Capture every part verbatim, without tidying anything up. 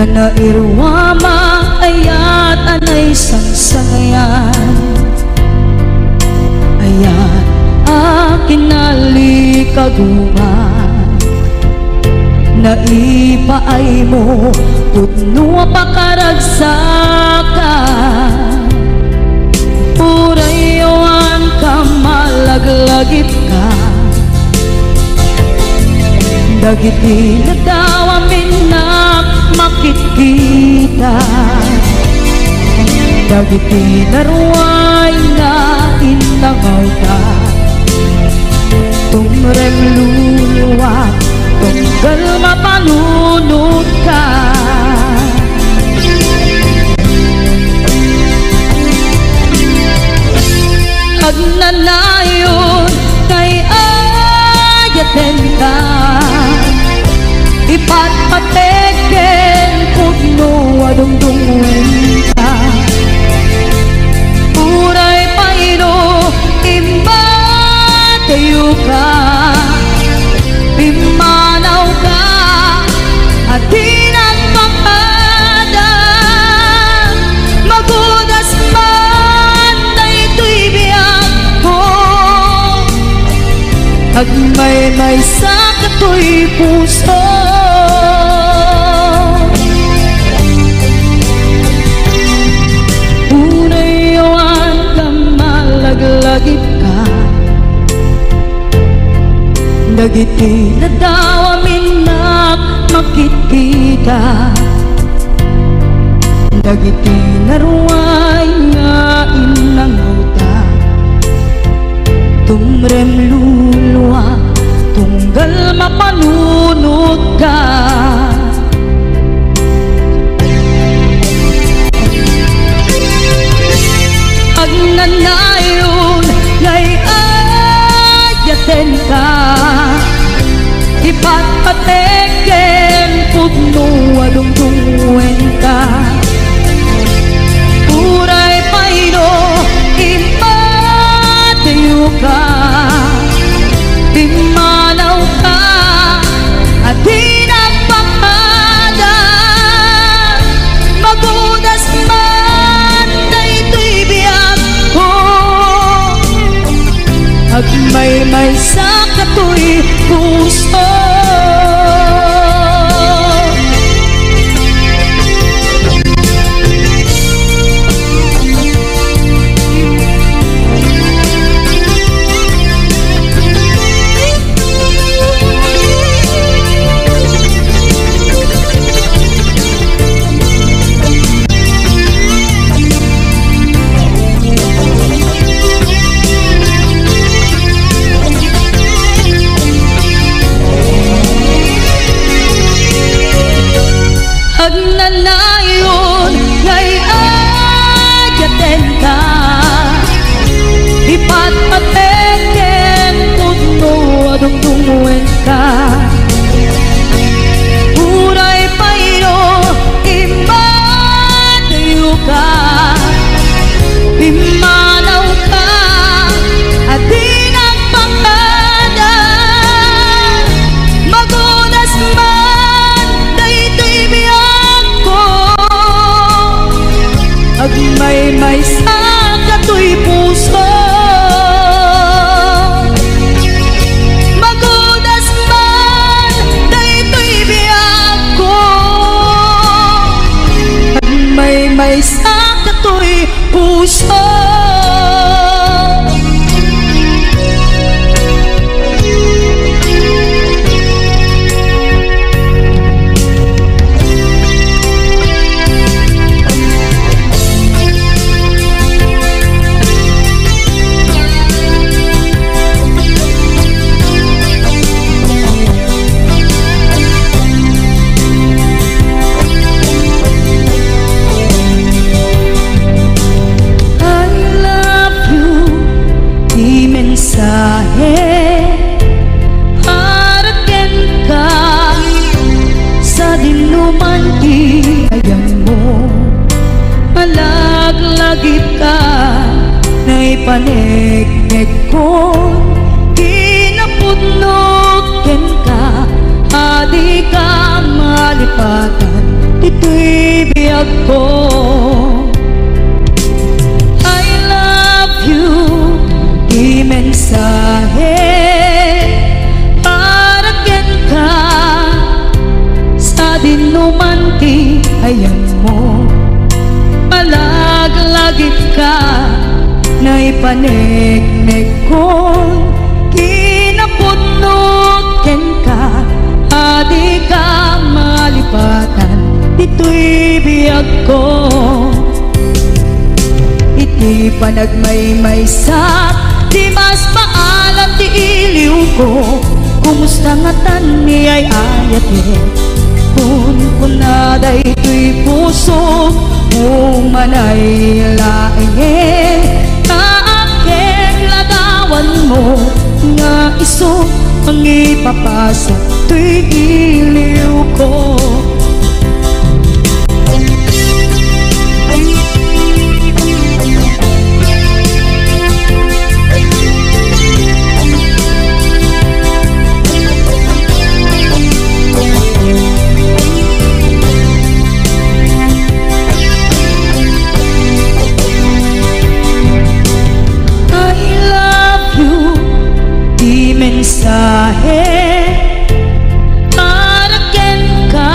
Nairuam a ayat a naisangsangayan, ayat a kinalikaguman, naipaaymo pudno a pakaragsakan. Uray awan ka malaglagipka, dagiti nadawa minnak makitkita, dagiti naruay nga innangawta, tumrem luluwa, tunggal mapanunotka. Agnanayon nga ay-ayatenka, ipatpatek ken pudno a dungdungngoenka. Uray pay no immadayoka, pimmanawka, a di nagpakada, magudas man daytoy biagko, agmaymaysa katoy puso. Uray awan ka malaglagipka, dagiti nadawa minnak makitkita, dagiti naruay nga innangawta, tumrem luluwa, tunggal mapanunotka. Agnanayon nga ay-ayatenka, ipatpatek ken pudno a dungdungngoenka. Uray pay no immadayoka, pimmanawka, a di nagpakada, magudas man daytoy biagko, agmaymaysa katoy puso. Agnanayon nga ay-ayatenka, ipatpatek ken pudno a dungdungngoenka. Uray pay no immadayoka, pimmanawka, a di nagpakada, magudas man daytoy biagko, agmaymaysa katoy puso. Magudas man daytoy biagko, agmaymaysa katoy puso. I love you, ti mensahe para kenka, sadinoman ti ayammo, malaglagipka, naipaneknek ko, kinapudno kenka, a dika malipatan. Ditoy biagko. I love you, ti mensahe para kenka, sadinoman ti ayanmo. Malaglagipka, naipaneknekkon kinapudno kenka, a dika malipatan ditoy biagko. Iti panagmaymaysak, dimas paalan ti iliwko. Kumusta ngatan ni ay-ayatek? Kunkuna daytoy puso, umanay laengen, ta akin ladawanmo nga isu mangipapasak toy iliwko. I love you, ti mensahe para kenka,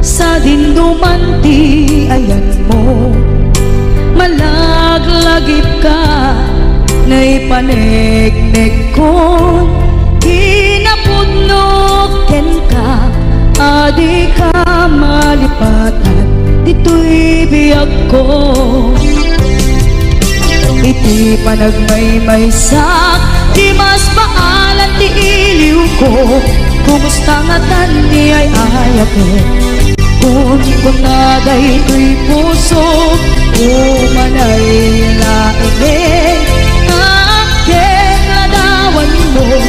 sadinoman ti ayanmo. Malaglagipka, naipaneknekkon kinapudno kenka, a dika malipatan ditoy biagko. Iti panagmaymaysak, dimas paalan ti iliwko. Kumusta ngatan ni ay-ayatek? Kunkuna daytoy puso, umanay laengen, ta akin ladawanmo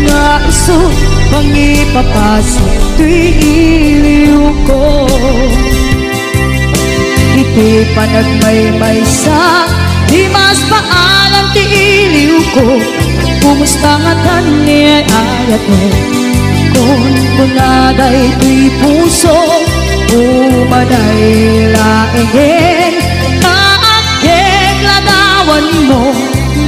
nga isu mangipapasak toy iliwko. Iti panagmaymaysak, dimas paalan ti iliwko. Kumusta ngatan ni ay-ayatek? Kunkuna daytoy puso, umanay laengen, ta akin ladawanmo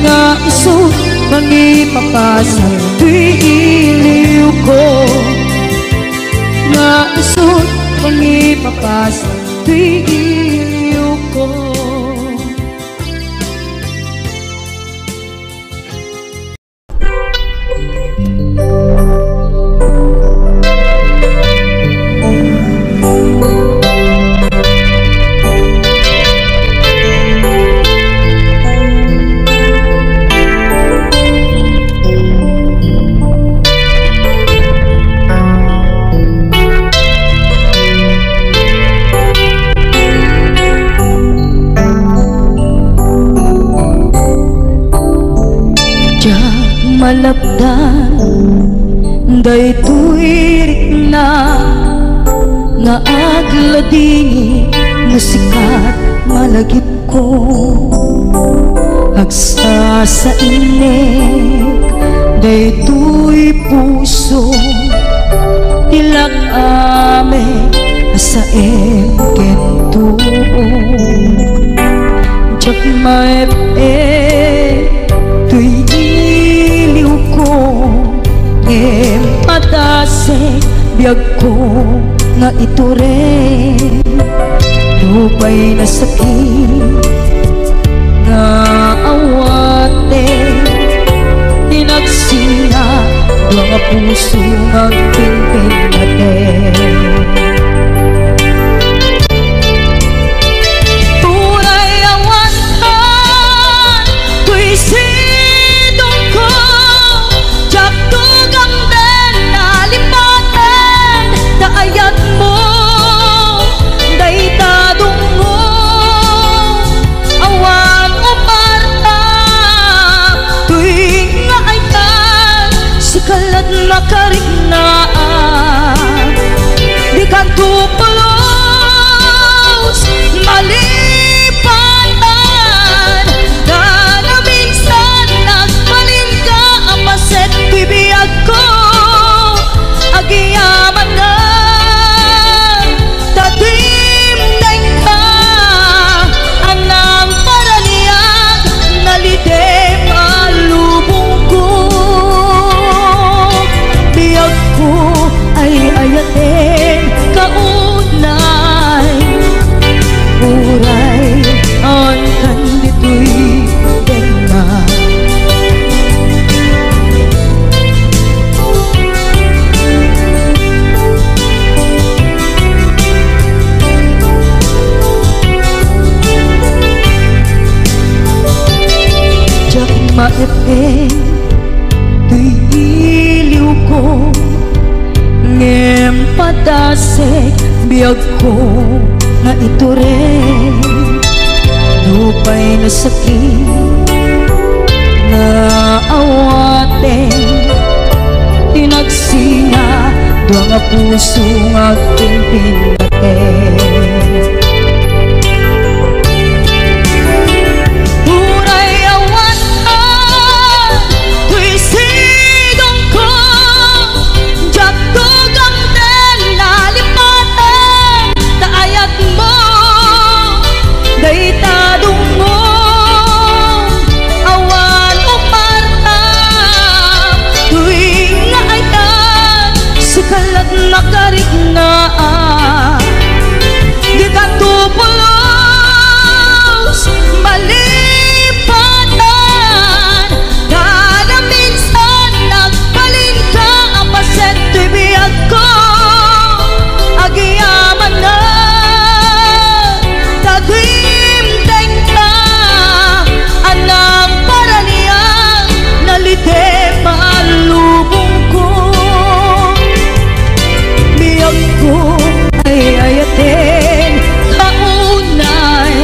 nga isu mangipapasak toy iliwko. Nga isu mangipapasak toy iliwko. Diak malapdan daytoy rikna nga agladingit no sika ti malagipko. Agsasainek daytoy puso, ti lak-amek a saem ken tuo. Diak maep-ep toy iliwko, ngem madasek biagko nga itureng. Nupay nasakit nga awatek, ti nagsinna dua nga puso nga agpingpingngate. Uray awankan toy sidongko, diak tugamden a lipaten ta ayatmo dayta dungngo. Awan umarta toy nga ayat, sika lat makariknaan. Dikan Iti iliwko, ngem padasek biagko nga itureng. Nupay nasakit, naawaten, tinagsina, dua nga puso nga agpinpinnaten. Uray awan a, toy sidongko, diak tugamten nalipaten ta ayatmo. Dayta dungngo, awan umarta, toy nga ayat, sika la ti makarikna. Dika to pulos malipatan, kada minsan nagbalinka a paset toy biagko. Agyamanak ta dimdengka a nagparaniag, nalitem a lubongko. Biagko, ay-ayaten ta unay,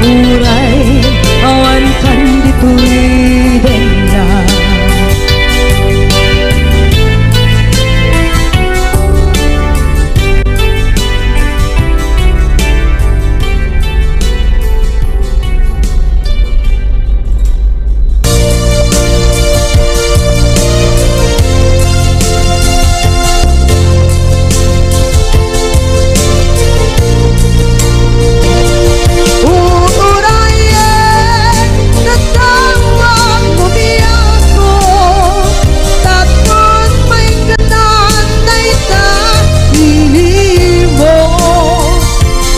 uray awankan ditoy denna. Uurayen, tatawag mo biagko, tapno maikkan dayta iliwmo.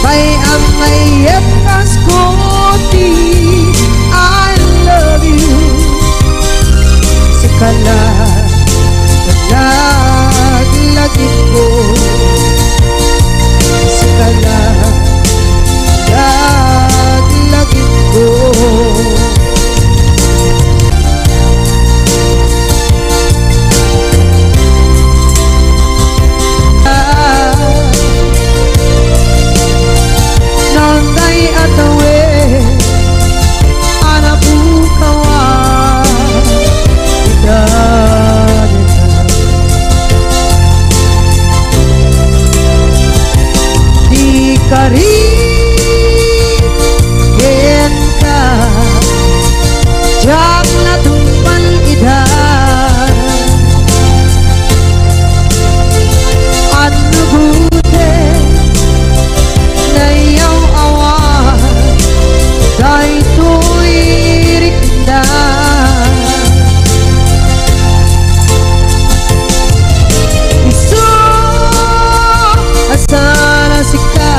Pay a mayat pasko ti I love you. Sika la, laglagipko. Sika la, laglagipko. Nangday a tawen a napukawan ita dita. Di kari kenka, diak natungpal ida. Annugoten, nayaw-awan daytoy rikna. Isu a saan a sika,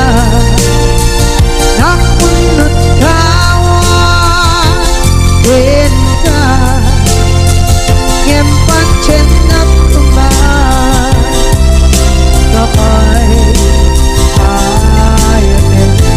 nakunot kawan kenka, ngem patien a tumaen, nga ay-ayatenka.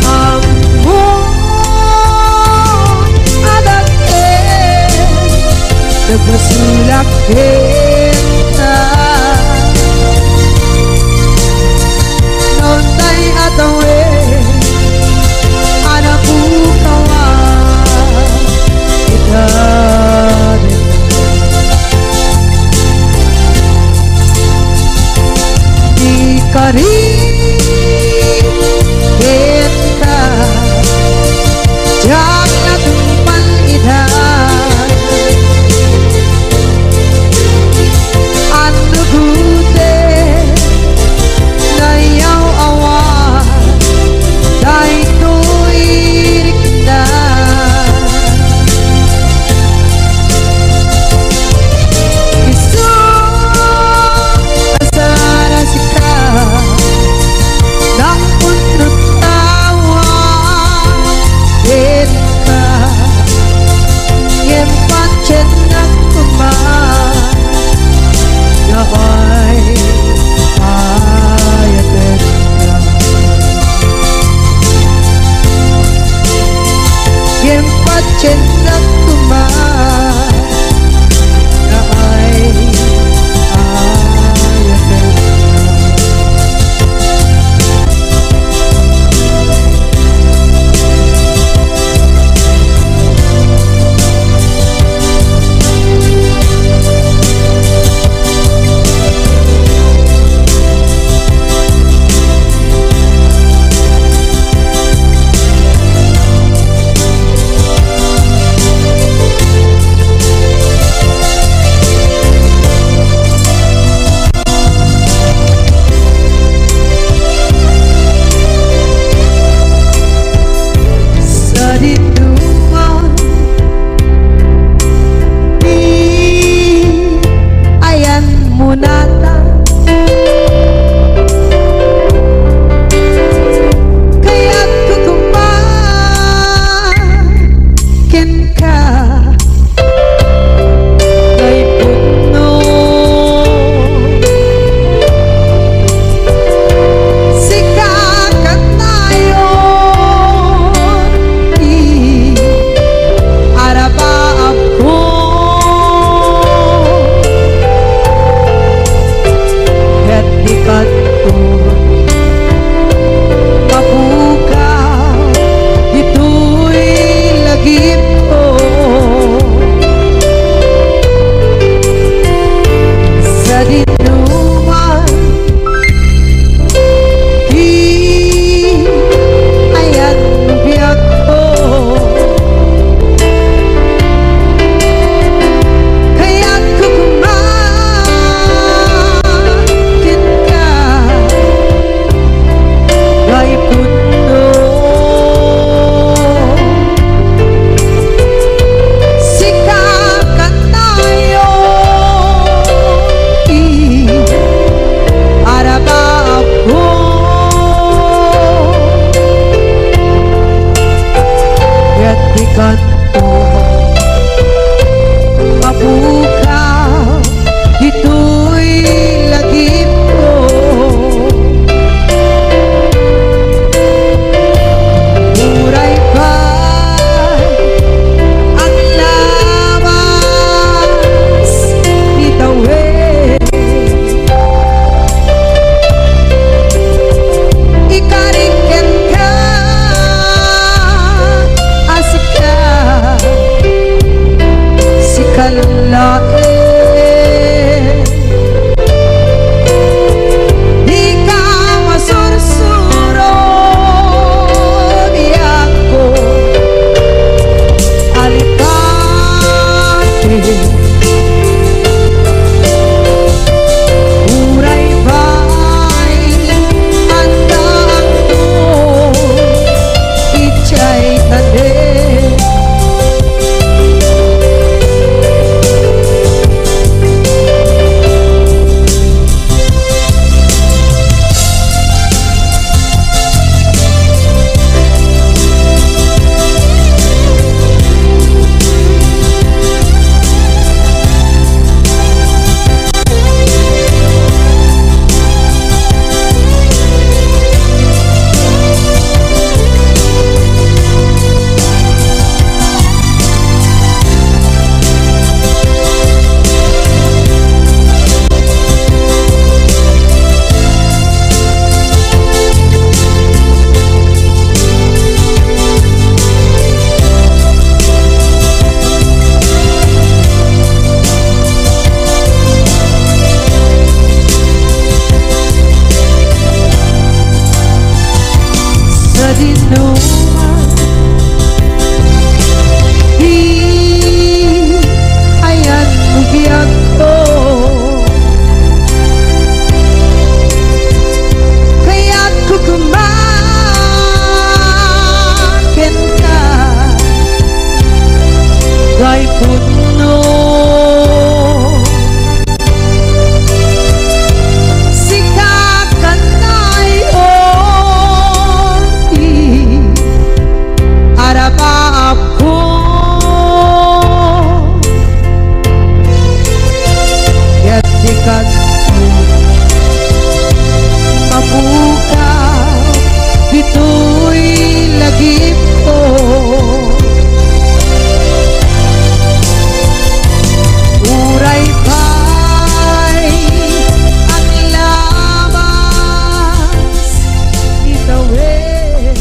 Ammom a dakkel, nagbasolak kenka. Nangday a tawen a napukawan ita dita. Di kari kenka, diak natungpal ida. Sinoman ti ayan mo biagko, kayatko koma kenka, gapu no sika kanay ti arabapko. Ket di kasta mapukaw ditoy lagipko. Uray pay aglabas itawid.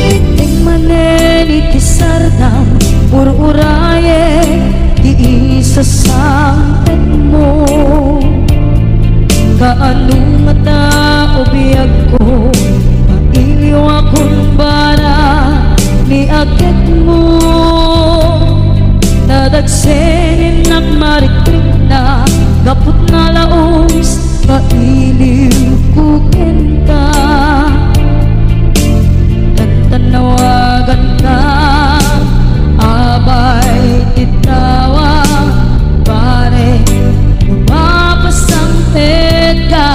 Iting manen iti sardam, ur-urayek ti isasangpetmo. Kaano ngata, o biagko, mailiwakon bara ni agekmo. Nadagsenak marikrikna gapu ta nalaus nga iliwko kenka. Tantanawaganka, abay ti tawa, pare, mapasangpetka.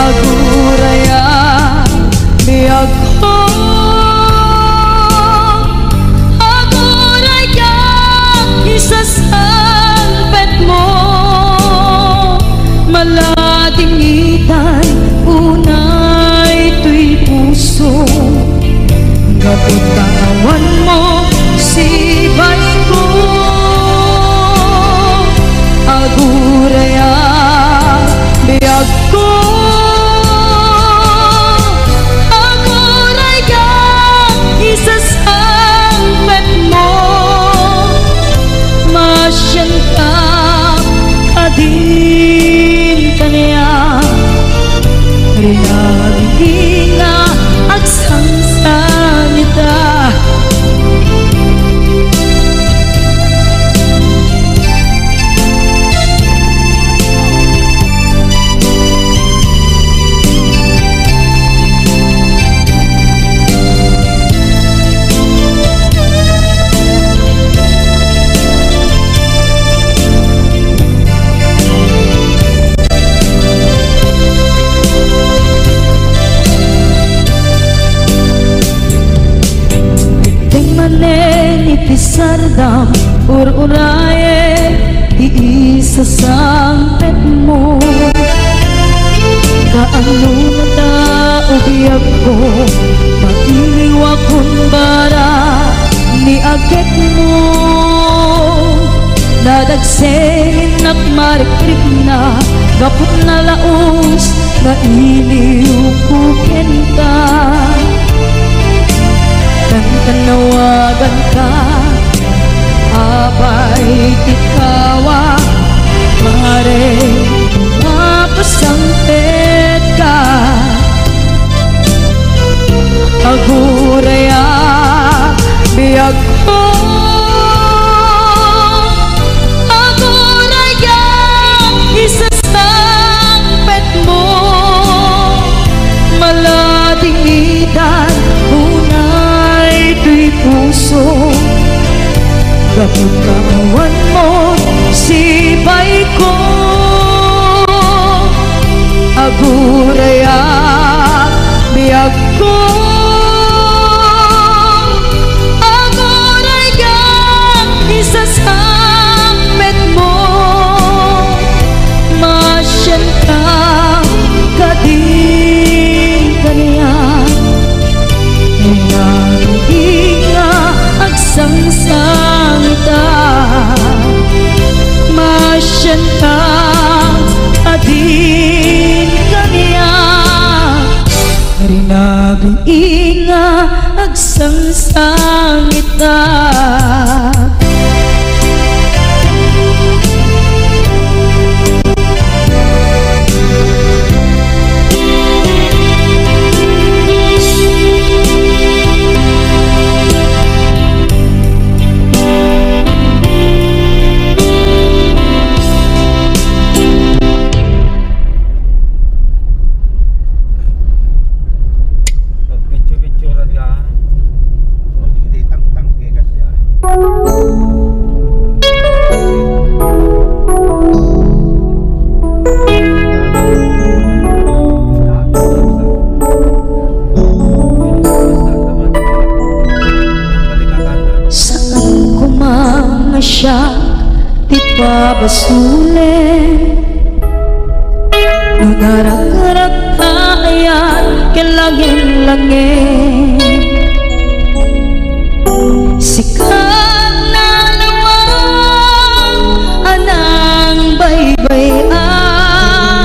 Agurayam, biagko, agurayam, isasangpetmo. Maladingitan unay toy puso, gapu ta awanmo sibayko. Agurayam, biagko, agurayam, isasangpetmo. Masianka kadin kaniak, rinaligi nga agsangsangita. Iting manen iti sardam, ur-urayek ti isasangpetmo. Kaano ngata, o biagko, mailiwakon bara ni agekmo. Nadagsenak marikrikna gapu ta nalaus nga iliwko kenka. Tantanawaganka, abay ti tawa, pare, mapasangpetka. Agurayam, biagko, agurayam, isasangpetmo. Maladingitan unay toy puso, gapu ta awanmo sibayko. Agurayam, biagko, agurayam, isasangpetmo. Masianka kadin kaniak, rinaligi nga sangita. Pagpicture-picturean ka. O, di kita itangtang kay kasya. Saan ko man nga siak ti pabasolen. No narakrak ta ayan ken langin-langin, sika nalawag a nangbaybay-an,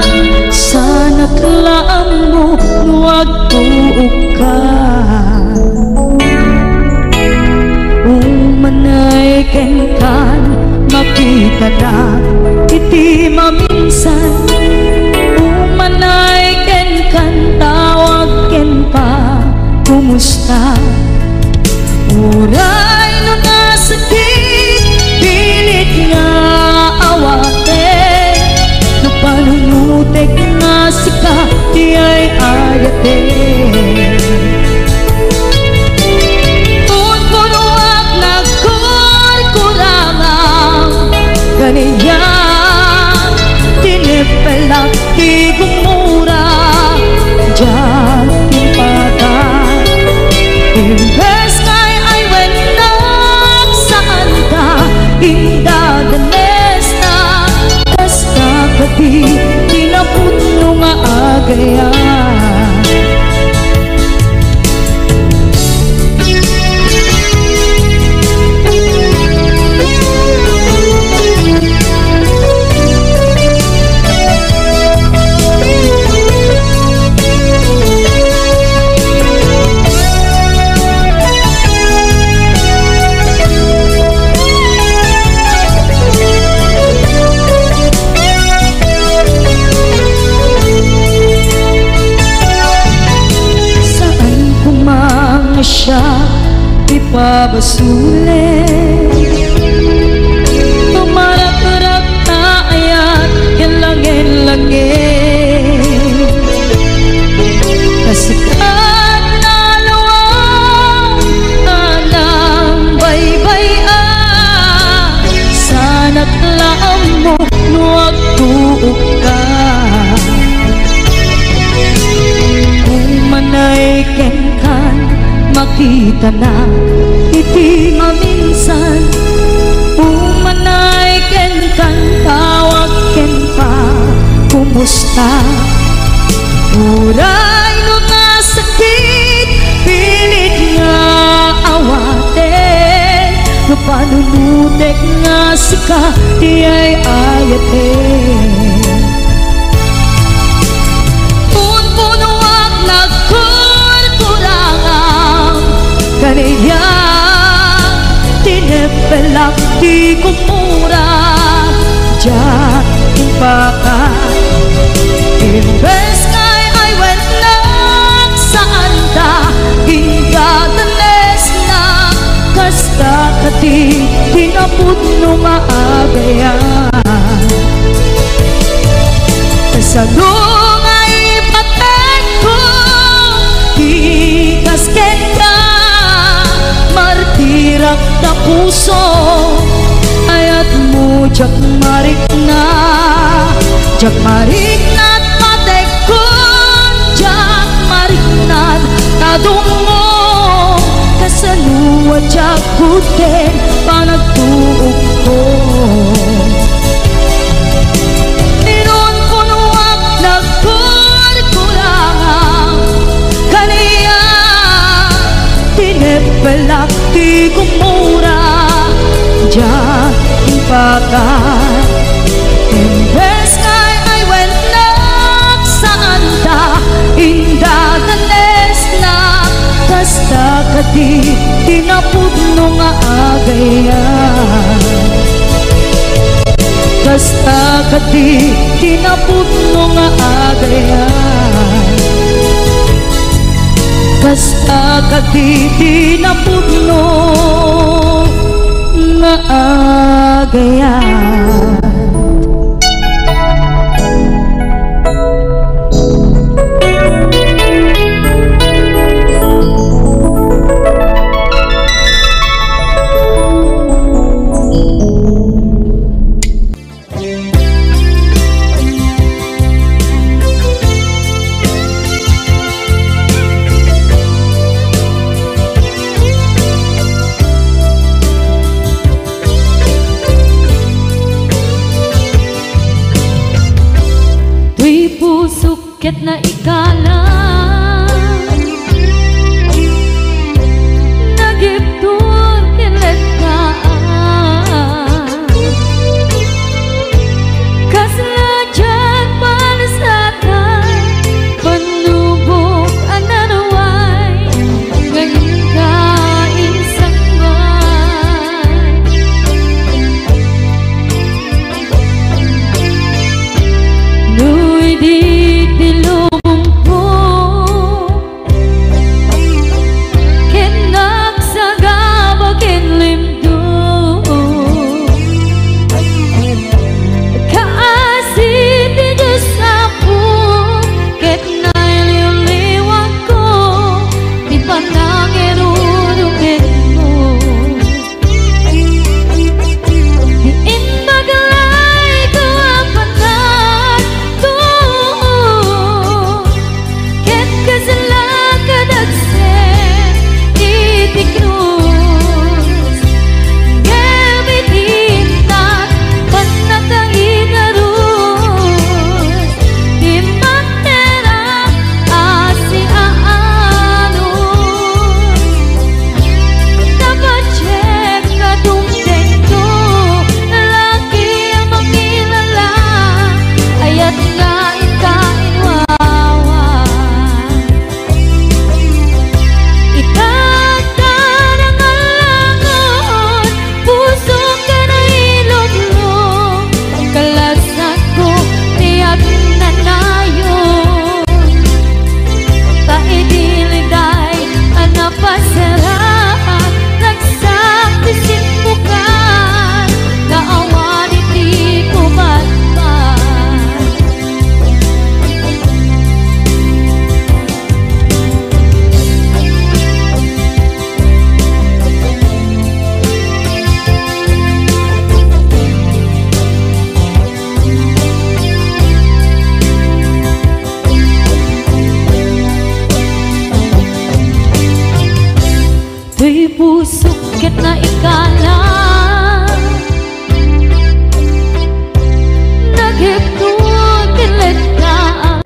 sanak la ammo no agtuokka. Umanay kenkan, makitanak iti maminsan. Umanay kenkan, tawag ken pa, kumusta? Uray no nasakit, pilit nga awaten. No panunutek nga sika ti ay-ayaten. Punpunoak nagkurkurangan, kaniak tinipelak ti gumura, diak timpakan. Imbes nga ay-aywennak, saanta indadanesna, kasta kadi ti napudno nga agayam. Saan ko man siak ti pabasolen. Tumarakrak ta ayan ken langin-langin. Kasta nalawag a nangbaybay-an, sanak la ammo no agtuokka. Umanay kenkan, makitanak iti maminsan. Umanay kenkan, tawag ken pa, kumusta? Uray no nasakit, pilit nga awaten. No panunutek nga sika ti ay-ayaten. Punpunoak nagkurkurangan, kaniak tinipelak ti gumura, diak timpakan. Imbes nga ay-aywennak, saanta indadanesna, kasta kadi ti napudno nga agayam. Kasano nga ipatekko ti kas kenka, martirak ta puso, ayatmo diak marikna, diak marikna patekkon, diak marikna ta dumngog. Kasano a diak gudden panagtuokko? Inunpunoak nagkurkurangan, kaniak tinipelak ti gumura, diak timpakan. Imbes nga ay-aywennak, saanta indadanesna, kasta kadi Kadi ti napudno nga agayat. Kasta kadi ti napudno nga agayat. Toy pusok ket naikalam. Nagibtur ken lettaan. Kasla diak pansatan, pannubok a naruay, nga inka insangbaay. No idi ti lubongko ket nagsagaba ken limdum, kaasi ti Dios Apo ket nailiwliwakko ti panangirurugianmo. Ti imbag layto a panagtuo, ket kasla kadagsen iti krus. Ngem iti innak, pannakaigarus, ti mangterak a siaanus. Napadiek a dumtengto, laki a makilala, ayat nga inka inwawa. Ita, ta nangalangon, pusok ken ilublo, kalasakko ti agnanayon. Ta idi liday a napasarak, nagsak ti simbukan, nga awan iti kubatbat. Toy pusok ket naikalam. Nagibtur ken lettaan.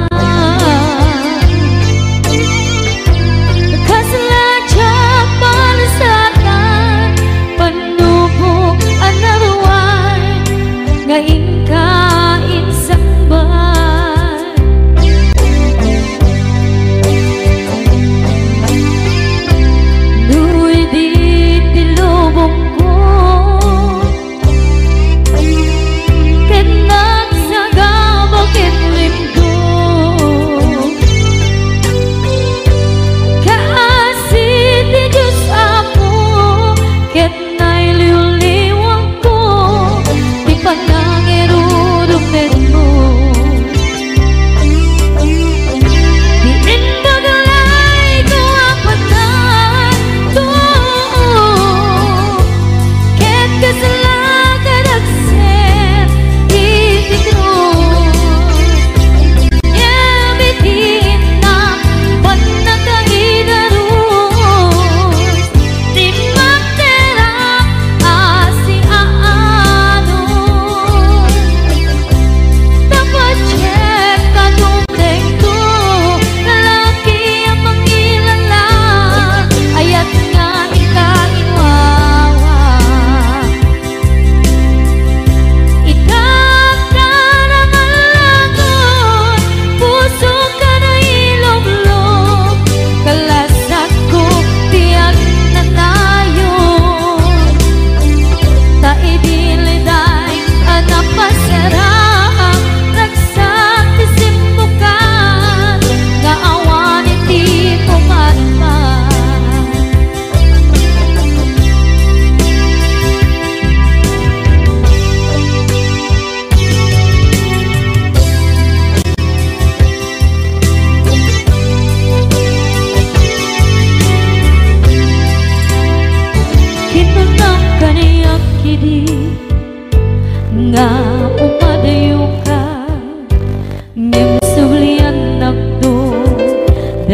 Kasla diak pansatan, pannubok a naruay, nga inka insangbaay. No idi ti lubongko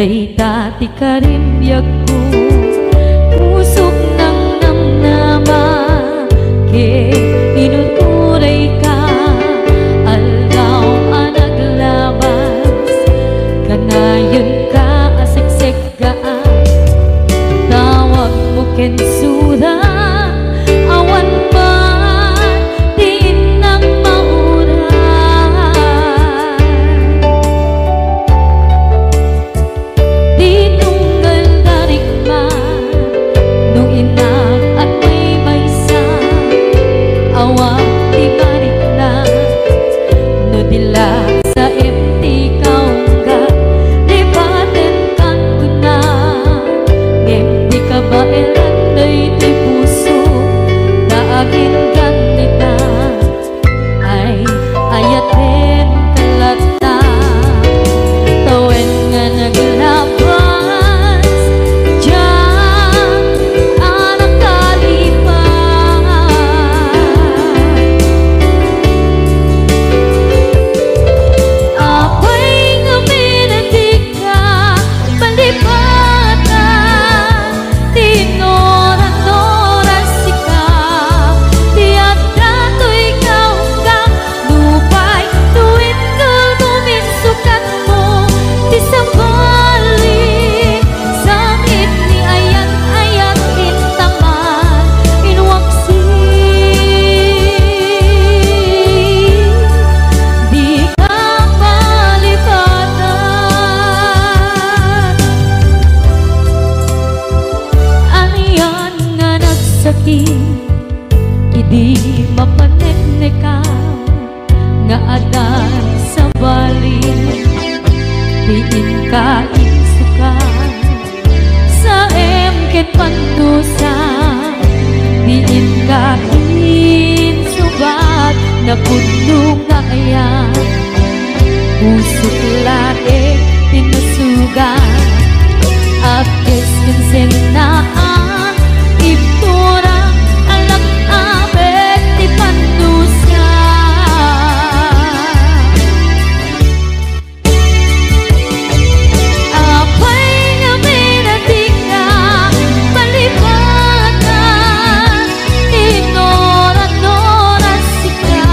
Dayta ti karimbiagko, pusok nangnamnama, ket inuturayka, aldaw a naglabas, kanayon ka a seksekgaan, tawagmo ken sura, awan man ti innang mauray. Di tunggal da rikna, no inak agmaymaysa, awan ti marikna, no di la saem ti kaunggan, lipatenkan kuna, ngem di kabaelan daytoy puso, ta aginggan ita. Ay, ayaten ka latta, tawen nga naglabas, diak a nakalipat. Apay ngamin a dika malipatan? Ti inuran-uran sika, ti adda toy kaunggan, nupay no inkul gumingsukat mo, ti sabali, samit ni ayat-ayat intaman, inwaksi, dika malipatan. Anian nga nagsakit idi mapaneknekam nga adda sabali ti inka insukat. Saem ket pandusa ti inka insubat, napudno nga ayan. Pusok laeng ti nasugat, apes ken sennaan, ibtura, alak-abet ti pandusa. Apay ngamin a dika malipatan? Inuran-uran sika,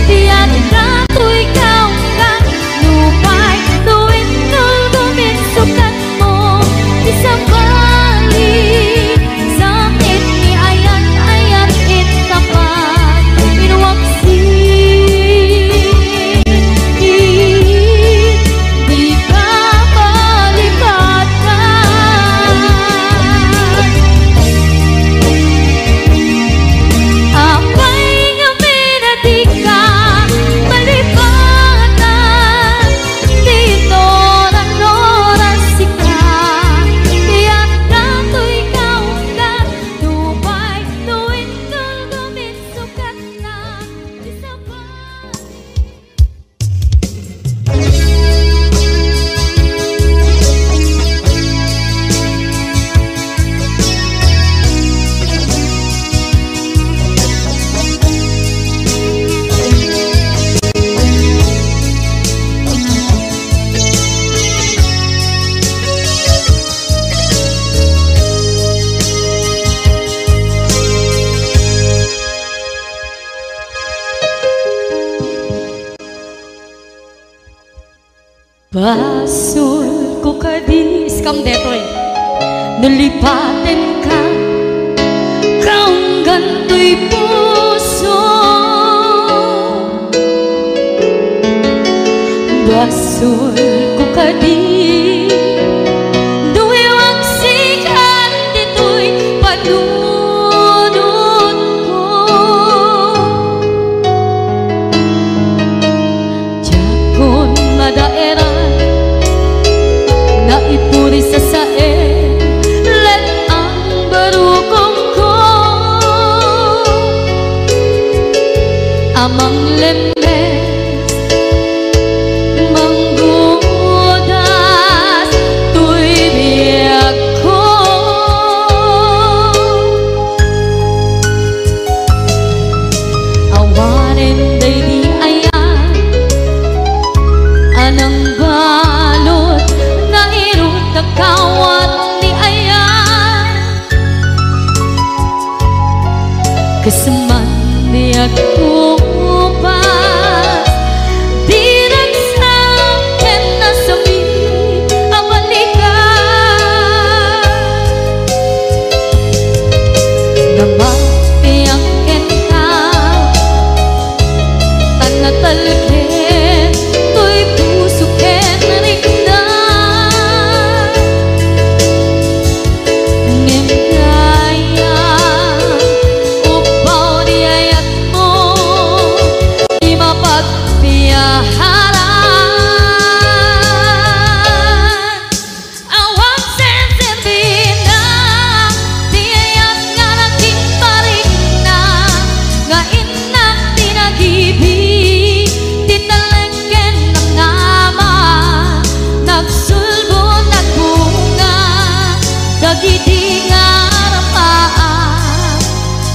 ti adda toy kaunggan, nupay no inkul gumingsukat mo, ti sabali, samit ni ayat-ayat intaman, inwaksi, dika malipatan. Apay ngamin a dika malipatan? Ti inuran-uran sika, ti adda toy kaunggan, nupay no inkul gumingsukat na, ti sabali. Basolko kadi, iskam detoy. No lipatenka, kaunggan toy puso. Basolko kadi, no iwaksikan ditoy panunotko. Diakon madaeran, naipuri sasaen, let-ang barukongko a manglemmes, manggudas toy biagko. Awanen daydi ayan a nangbalud nga Kas man di agkupas, di ragsak ken nasakit a balikan. Namatiak kenka, tan natalged toy puso ken rikna. Ngem dayta, upbaw di ayatmo, di mapagpiaharan. Awan senserbina ti ayat nga naging parikna, nga innak ti nagibi, ti talek ken namnama, nagsulbo, nagbunga, dagidi nga arapaak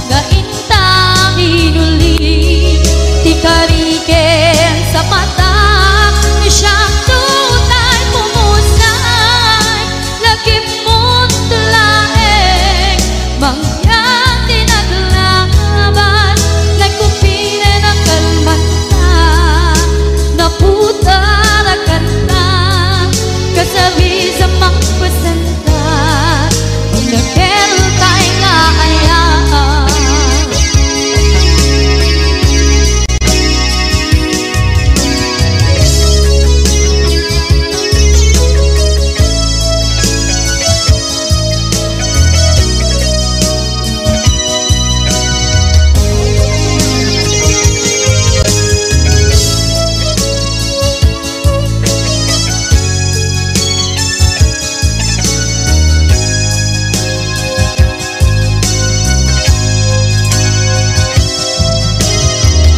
nga inta minuli, ti kari ken sapatak, siak tutay pumusay, lagipmo laeng, mangyan ti naglaban, nagkupiren a kalmanta, naputar a kanta, kasabis a mangpasen Dinakeltay nga ayat.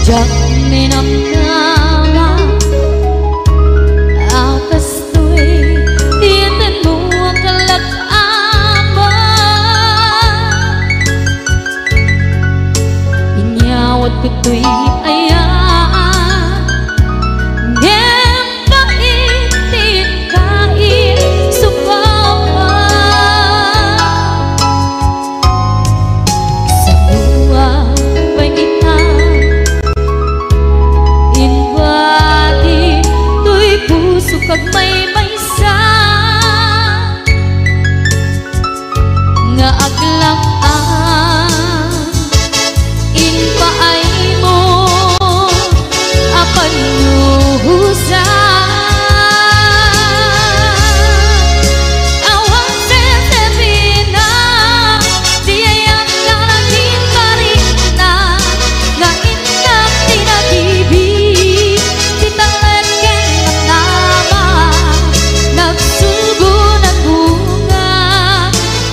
Diak ninamnama a kastoy ti etenmo a kalak-aman. Inyawat ko toy ayat, ngem pait ti inkaisupapa. Sapuan pay ita, inbati toy pusok agmaymaysa. Nga aglak-am, impaaymo a pannuhosan. Awan sensebina, di ayan nga naging parikna, nga innak ti nagibi, ti talek ken namnama, nagsulbo, nagbunga,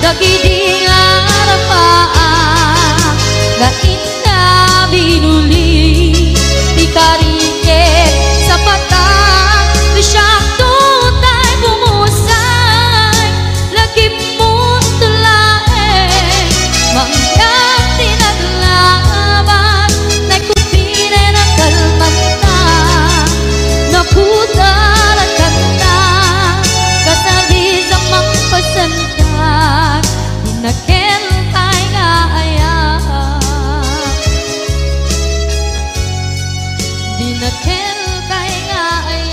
dagidi nga arapaak, nga inna binuli, ti kari ken sapatak, ti siak tutay bumusay, lagipmo laeng, mangyan ti naglaban, nagkupiren a kalmanta, naputar a kanta, kasabis a mangpasentak, dinakeltay nga ayat, dinakeltay nga ayat.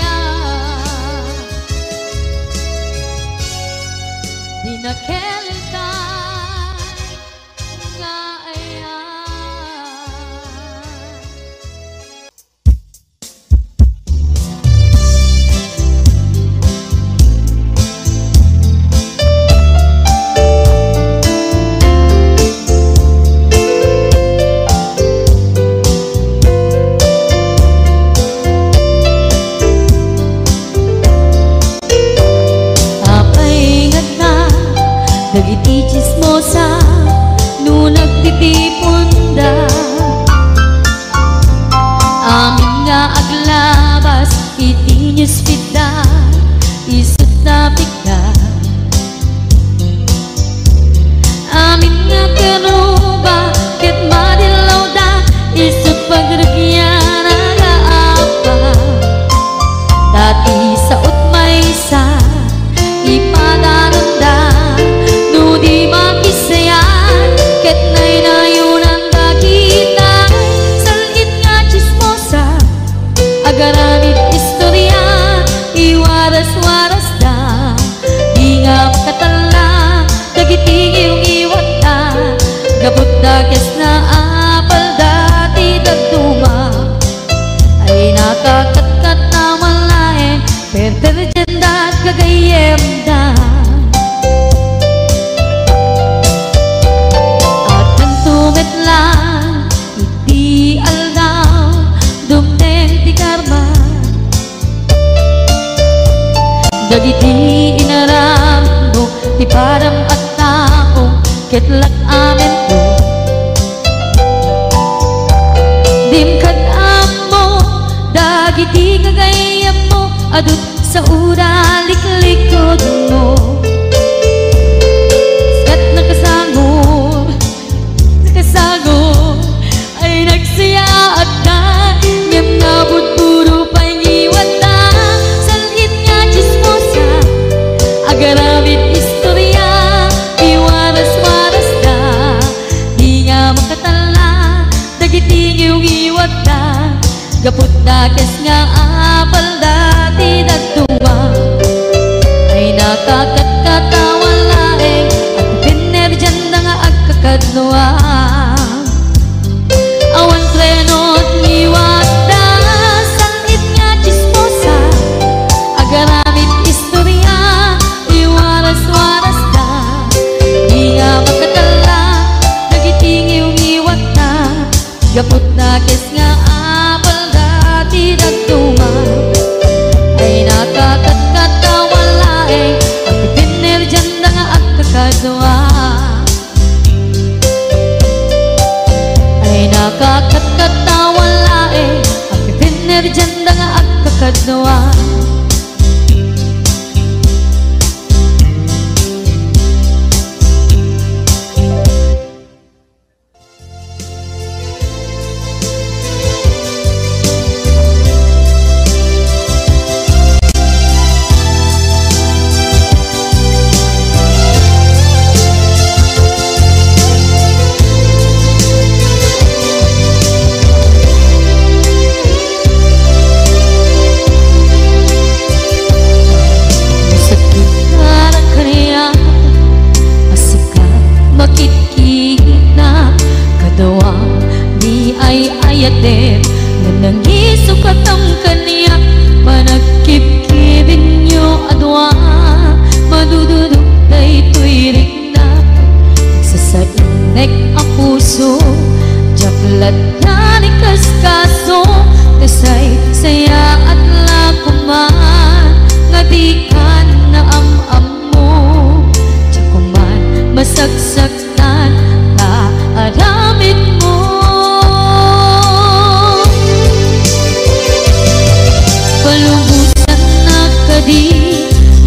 Dinakeltay nga ayat. Apay ngata dagiti tsismosa no nagtitiponda? Amin nga aglabas iti newsfeed-da, isut napikda. Amin nga karuba ket madillawda, isut pagrugian a kaapa. Ta ti saot maysa, ipadanonda no di makisayan, ket naynayonan dagiti Gapu ta kes nga apalda ti dadduma, ay nakakatkat a malaeng perperdianda gagayyemda. Agtanto met laeng iti aldaw, dumteng ti karma. Dagiti inaramidmo ti padam a tao, ket lak-amento. Dim kad-ammo dagiti gagayyemmo a dut-, sauda liklikudmo. Ket nakasango, nakasango, ay nagsayaatda, ngem napudpudno pay ngiwatda. Sal-it nga tsismosa, agaramid istoria, iwaras-warasda, di nga makatalla dagiti ngiwngiwatda. Gapu ta kes nga apalda ti dadduma, ay nakakatkat a malaeng a ti pinerdianda nga agkakadua. Awan treno ti ngiwatda, sal-it nga tsismosa, agaramid istoria, iwaras-warasda, di nga makatalla dagiti ngiwngiwatda. Gapu ta kes nga apalda ti dadduma, ay nakakatkat a malaeng a ti pinerdianda nga agkakadua. Ay nakakatkat a malaeng a ti pinerdianda nga agkakadua. Sakit para kaniak a sika makitkita, kadua ni ay-ayatem nga nangisukatang kaniak. Panagkibkibinyo a dua, madududok daytoy rikna. Sasainnek a puso, diak latta ni kaskaso, kasaysayaat la koman nga dikan naam-ammo. Diak koman masaksak tan ta aramidmo. Palubosannak kadi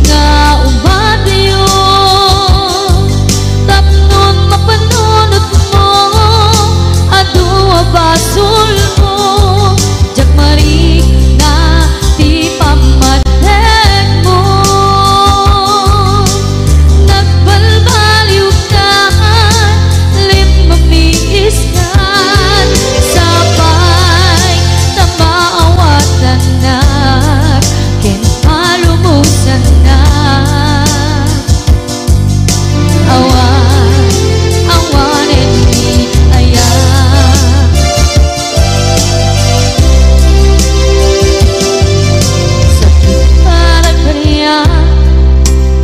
nga umadayo, tapnon mapanunotmo, adu a basolmo. Diak marikna ti pammategmo. Nagbalbaliwkan, limmamiiskan, sapay ta maawatannak ken palubosannak. Awan, awanen ni aya. Sakit para kaniak,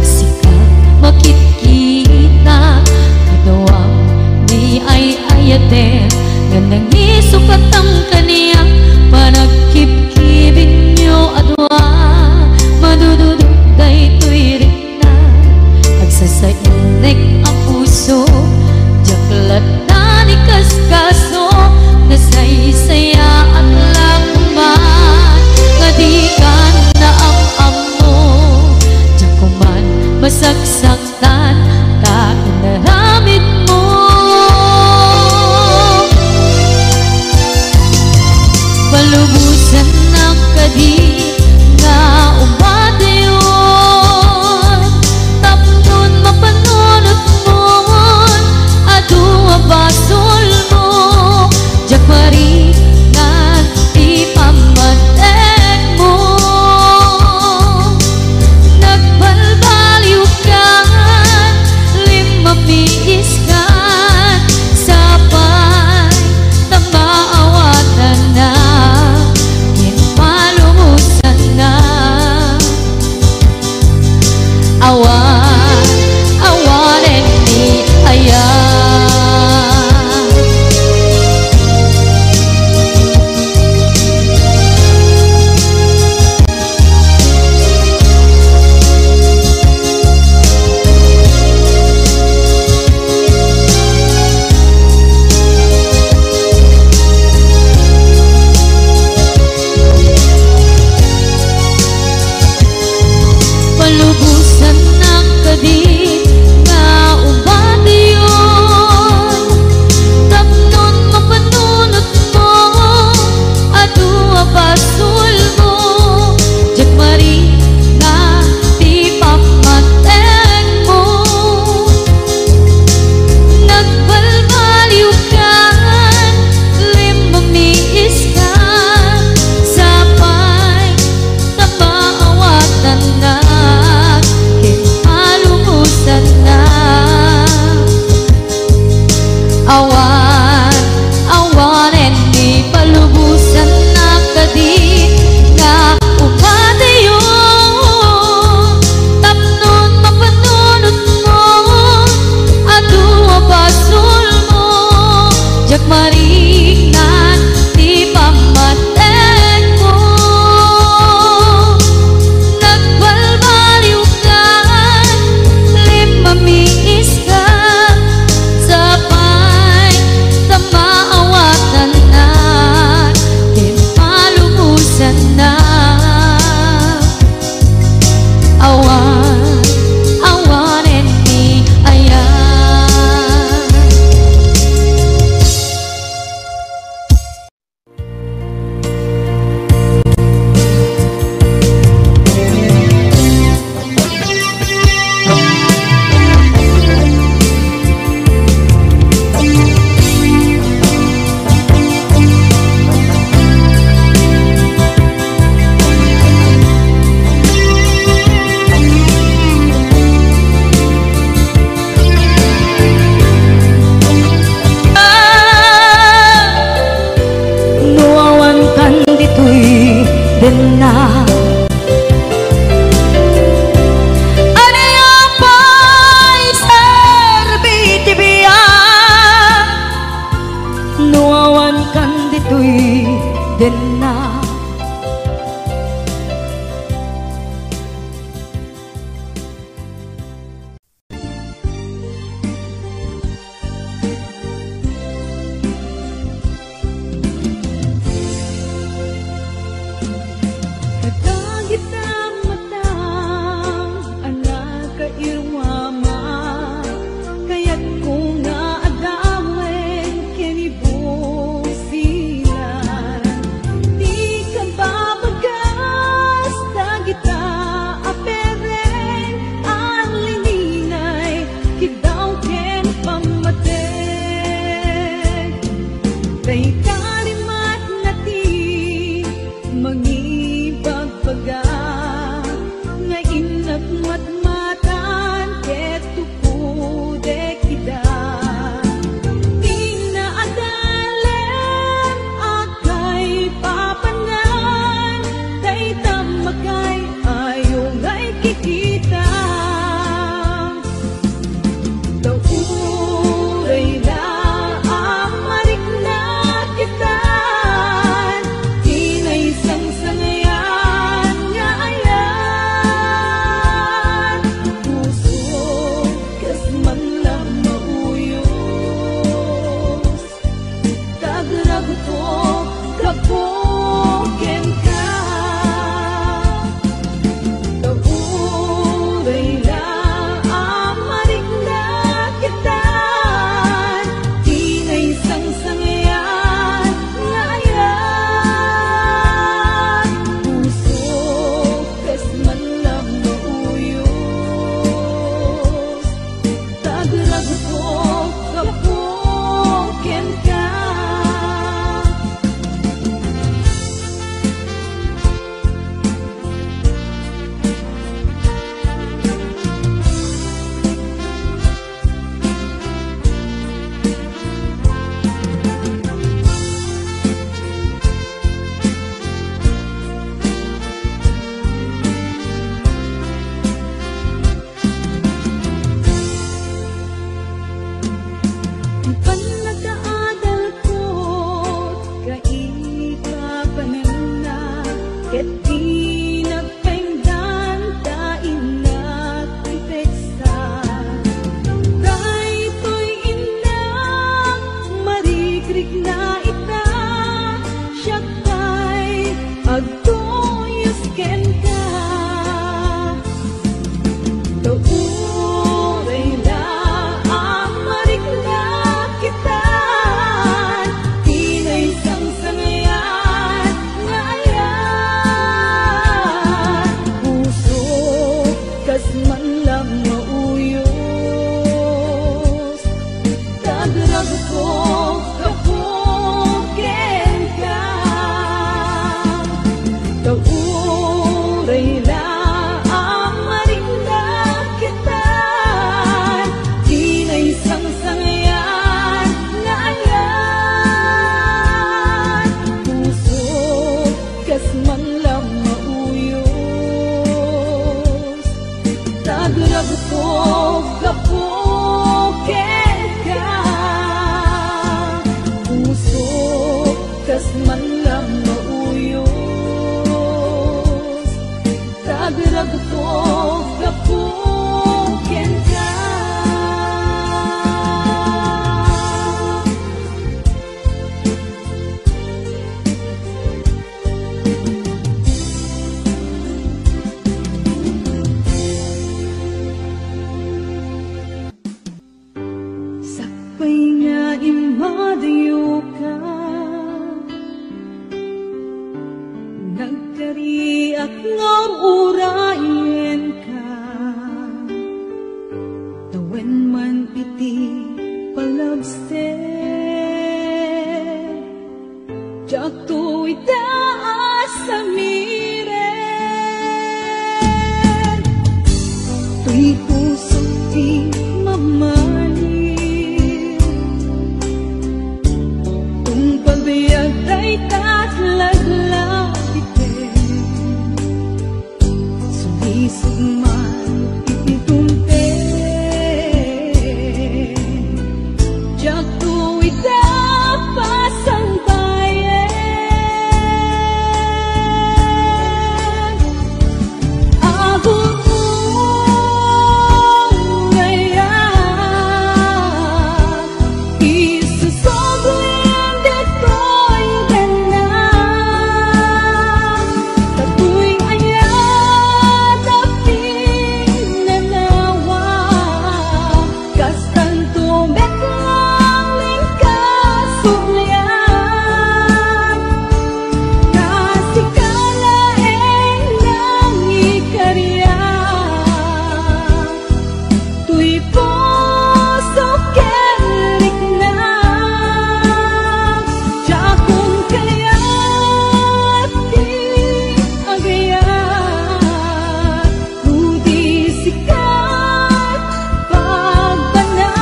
sika makitkita, kadua ni ay-ayatem nga nangisukatang kaniak. Panagkibkibinyo a dua, madududok daytoy rikna. Agsasainnek a puso, diak latta ni kaskaso, nasaysayaat la koman nga dikan naam-ammo. Diak koman masaksak tan ta inaramidmo. Palubosannak kadi nga umadayon, tapnon mapanunotmon, Diak marikna ti pammatekmo. Nagbalbaliwkan lima miiska, sapay ta maawatannak ken malubosannak. Awan, awanen ni aya. No awankan ditoy denna, ania pay serbi ti biag? No awankan ditoy denna. Kadagita matang a nakairwama, kayatko nga adawen ken ibusilan ti kababagas dagita a pereng a lininay, kiddaw ken pammatek. Dayta rimatna ti mangibagbaga nga innak matmatan ket tukudek ida. Dina adalem a kaipapanan, dayta makay-ayo nga ikikita. Ta uray la a marikna kita, ti naisangsangayan nga ayat, puso, kas man la mauyos. Tagragto gapu kenka. Ta uray la a marikna kita, ti naisangsangayan nga ayat, puso, kas man la mauyos. Tagragto gapu kenka. Pannakaadalko kaipapananna, ket di nagpainggan ta innak ti peksa. Daytoy innak, marikrikna ita, siak pay agtuyos kenka. Ta uray la a marikna kita, ti naisangsangayan nga ayat, puso, kas man la mauyos. Tagragto gapu Laglagipem, sumisog man iti dumteng. Diakto ita pasangbayen. Agur-urayak, isusoblim ditoy dennak. Datoy aya ti pinanawa, kastanto met laeng ti kasublian. Ta sika laeng nangikariak, toy puso ken riknak. Diakon kayat ti agayat, no di sika ti pagbanagak.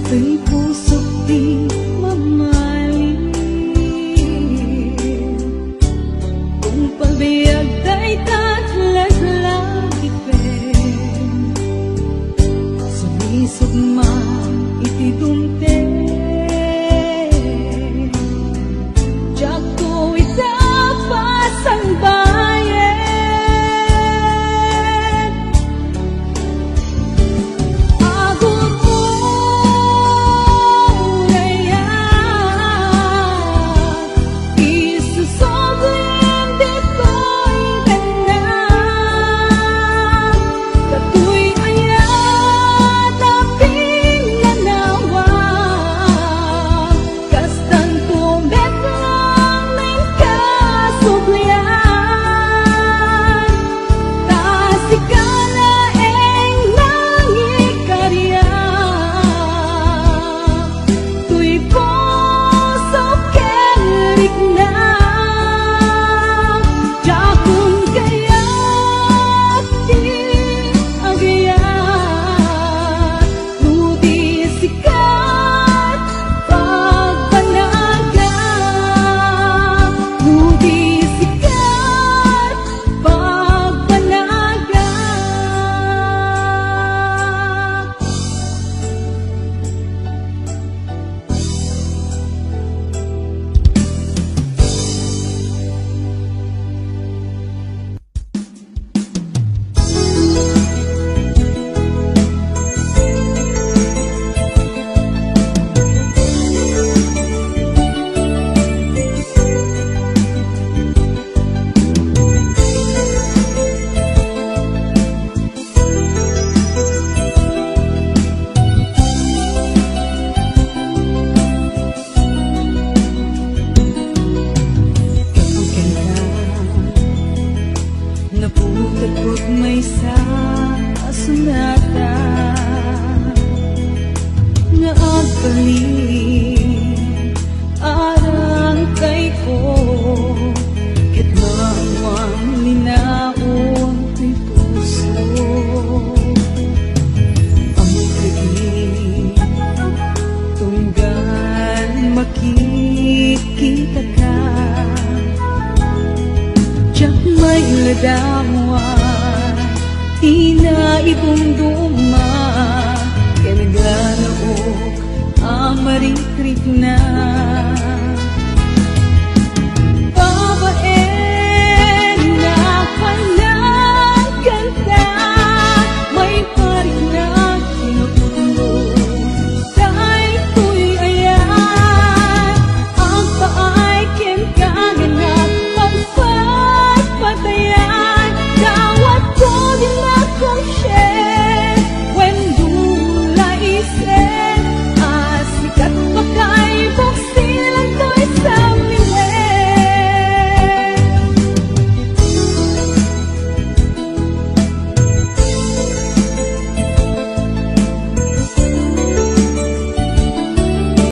Ken pusok ti mamalin, kung pabiag dayta laglagipem, sumisog man iti dumteng. Diakto ita pasangbayen. Agur-urayak, isusoblim ditoy dennak. Datoy aya ti pinanawa, kastanto met laeng ti kasublian. Ta sika laeng nangikariak, toy puso ken riknak. Diakon kayat ti agayat, no di sika ti pagbanagak, no di sika ti pagbanagak. Napukatkot maysa a sonata nga agbalin arantayko ket mamamlinaon ti puso. Ammok iti tunggal makikitaka, diak mailadawan ti naidumduma ken naganaok a marikriknak.